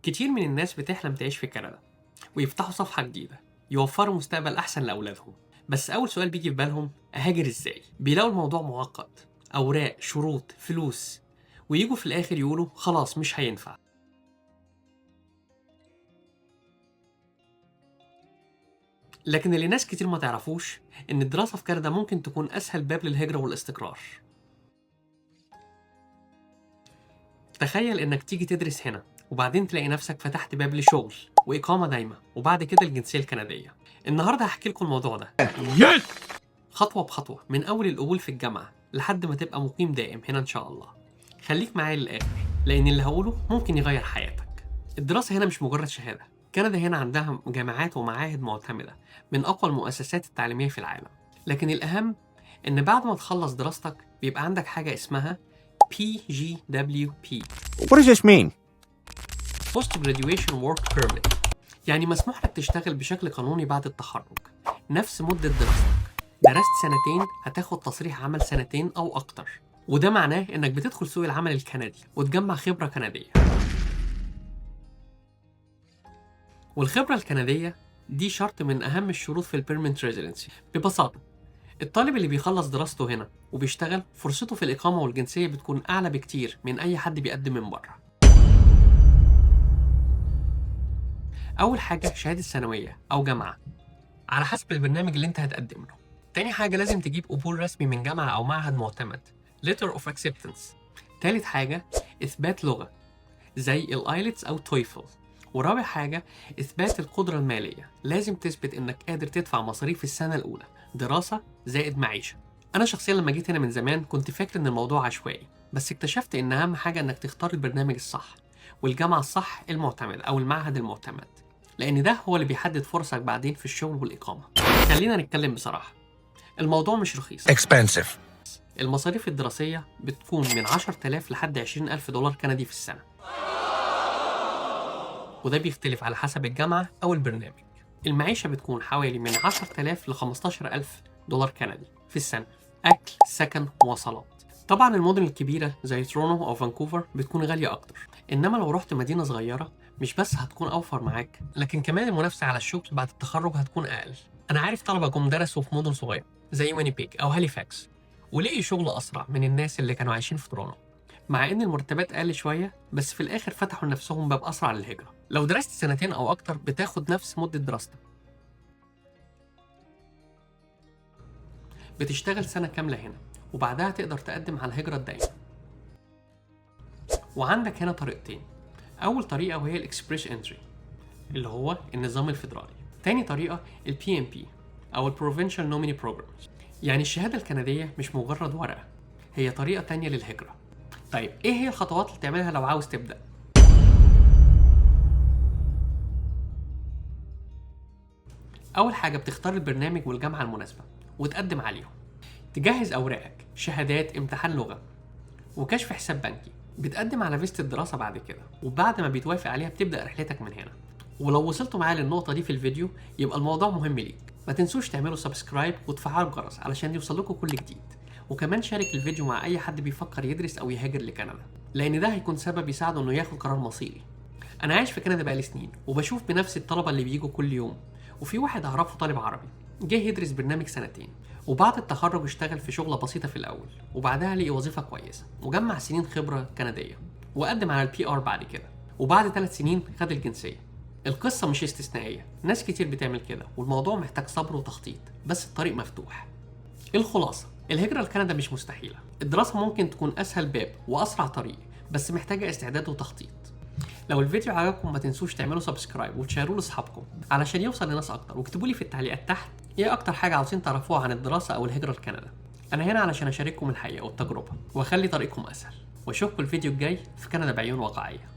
كتير من الناس بتحلم تعيش في كندا ويفتحوا صفحة جديدة، يوفروا مستقبل أحسن لأولادهم. بس أول سؤال بيجي في بالهم: أهاجر إزاي؟ بيلاقوا الموضوع معقد، أوراق، شروط، فلوس، ويجوا في الآخر يقولوا خلاص مش هينفع. لكن اللي ناس كتير ما تعرفوش إن الدراسة في كندا ممكن تكون أسهل باب للهجرة والاستقرار. تخيل إنك تيجي تدرس هنا وبعدين تلاقي نفسك فتحت باب لشغل وإقامة دايمة وبعد كده الجنسية الكندية. النهاردة هحكي لكم الموضوع ده Yes! خطوة بخطوة، من أول القبول في الجامعة لحد ما تبقى مقيم دائم هنا إن شاء الله. خليك معايا للآخر لأن اللي هقوله ممكن يغير حياتك. الدراسة هنا مش مجرد شهادة. كندا هنا عندها جامعات ومعاهد معتمدة من أقوى المؤسسات التعليمية في العالم. لكن الأهم إن بعد ما تخلص دراستك بيبقى عندك حاجة اسمها PGWP. What does this mean? Post Graduation Work Permit، يعني مسموح لك تشتغل بشكل قانوني بعد التخرج نفس مدة دراستك. درست سنتين هتاخد تصريح عمل سنتين أو أكتر، وده معناه إنك بتدخل سوق العمل الكندي وتجمع خبرة كندية. والخبرة الكندية دي شرط من أهم الشروط في ال permanent residency. ببساطة الطالب اللي بيخلص دراسته هنا وبيشتغل فرصته في الإقامة والجنسية بتكون أعلى بكتير من أي حد بيقدم من بره. أول حاجة شهادة ثانوية أو جامعة على حسب البرنامج اللي أنت هتقدم له. تاني حاجة لازم تجيب قبول رسمي من جامعة أو معهد معتمد، Letter of Acceptance. تالت حاجة إثبات لغة زي ال IELTS أو TOEFL. ورابع حاجة إثبات القدرة المالية، لازم تثبت إنك قادر تدفع مصاريف السنة الأولى دراسة زائد معيشة. أنا شخصيا لما جيت هنا من زمان كنت فاكر إن الموضوع عشوائي، بس اكتشفت إن أهم حاجة إنك تختار البرنامج الصح والجامعة الصح المعتمد أو المعهد المعتمد، لأن ده هو اللي بيحدد فرصك بعدين في الشغل والإقامة. خلينا نتكلم بصراحة، الموضوع مش رخيص. Expensive. المصاريف الدراسية بتكون من 10,000 لحد 20,000 دولار كندي في السنة، وده بيختلف على حسب الجامعة أو البرنامج. المعيشة بتكون حوالي من 10,000 ل 15,000 دولار كندي في السنة، أكل، سكن، مواصلات. طبعا المدن الكبيرة زي تورونتو أو فانكوفر بتكون غالية أكتر، إنما لو رحت مدينة صغيرة مش بس هتكون أوفر معاك، لكن كمان المنافسة على الشغل بعد التخرج هتكون أقل. أنا عارف طلبة جم درسوا في مدن صغيرة زي وينيبيج أو هاليفاكس ولقي شغل أسرع من الناس اللي كانوا عايشين في تورونتو، مع إن المرتبات أقل شوية، بس في الآخر فتحوا لنفسهم باب أسرع للهجرة. لو درست سنتين أو أكتر بتاخد نفس مدة دراستك، بتشتغل سنة كاملة هنا وبعدها تقدر تقدم على الهجرة الدائمة. وعندك هنا طريقتين، أول طريقة وهي ال Express Entry اللي هو النظام الفيدرالي. تاني طريقة ال PNP أو ال Provincial Nominee Programs. يعني الشهادة الكندية مش مجرد ورقة، هي طريقة تانية للهجرة. طيب إيه هي الخطوات اللي تعملها لو عاوز تبدأ؟ أول حاجة بتختار البرنامج والجامعة المناسبة وتقدم عليهم. تجهز أوراقك، شهادات، امتحان لغة، وكشف حساب بنكي. بتقدم على فيزة الدراسة بعد كده، وبعد ما بيتوافق عليها بتبدأ رحلتك من هنا. ولو وصلتوا معايا للنقطة دي في الفيديو يبقى الموضوع مهم ليك. ما تنسوش تعملوا subscribe وتفعلوا الجرس علشان يوصل لكم كل جديد، وكمان شارك الفيديو مع أي حد بيفكر يدرس أو يهاجر لكندا، لأن ده هيكون سبب يساعده إنه ياخد قرار مصيري. أنا عايش في كندا بقالي سنين وبشوف بنفسي الطلبة اللي بيجوا كل يوم، وفي واحد أعرفه طالب عربي جه يدرس برنامج سنتين، وبعد التخرج اشتغل في شغلة بسيطة في الأول، وبعدها لقي وظيفة كويسة وجمع سنين خبرة كندية وقدم على ال PR بعد كده، وبعد 3 سنين خد الجنسية. القصة مش استثنائية، ناس كتير بتعمل كده، والموضوع محتاج صبر وتخطيط، بس الطريق مفتوح. الخلاصة، الهجرة لكندا مش مستحيلة، الدراسة ممكن تكون أسهل باب وأسرع طريق، بس محتاجة استعداد وتخطيط. لو الفيديو عجبكم ما تنسوش تعملوا subscribe وتشيروه لاصحابكم علشان يوصل لناس اكتر، واكتبوا لي في التعليقات تحت ايه اكتر حاجة عاوزين تعرفوها عن الدراسة او الهجرة لكندا. انا هنا علشان اشارككم الحقيقة والتجربة واخلي طريقكم اسهل، واشوفكم الفيديو الجاي في كندا بعيون واقعية.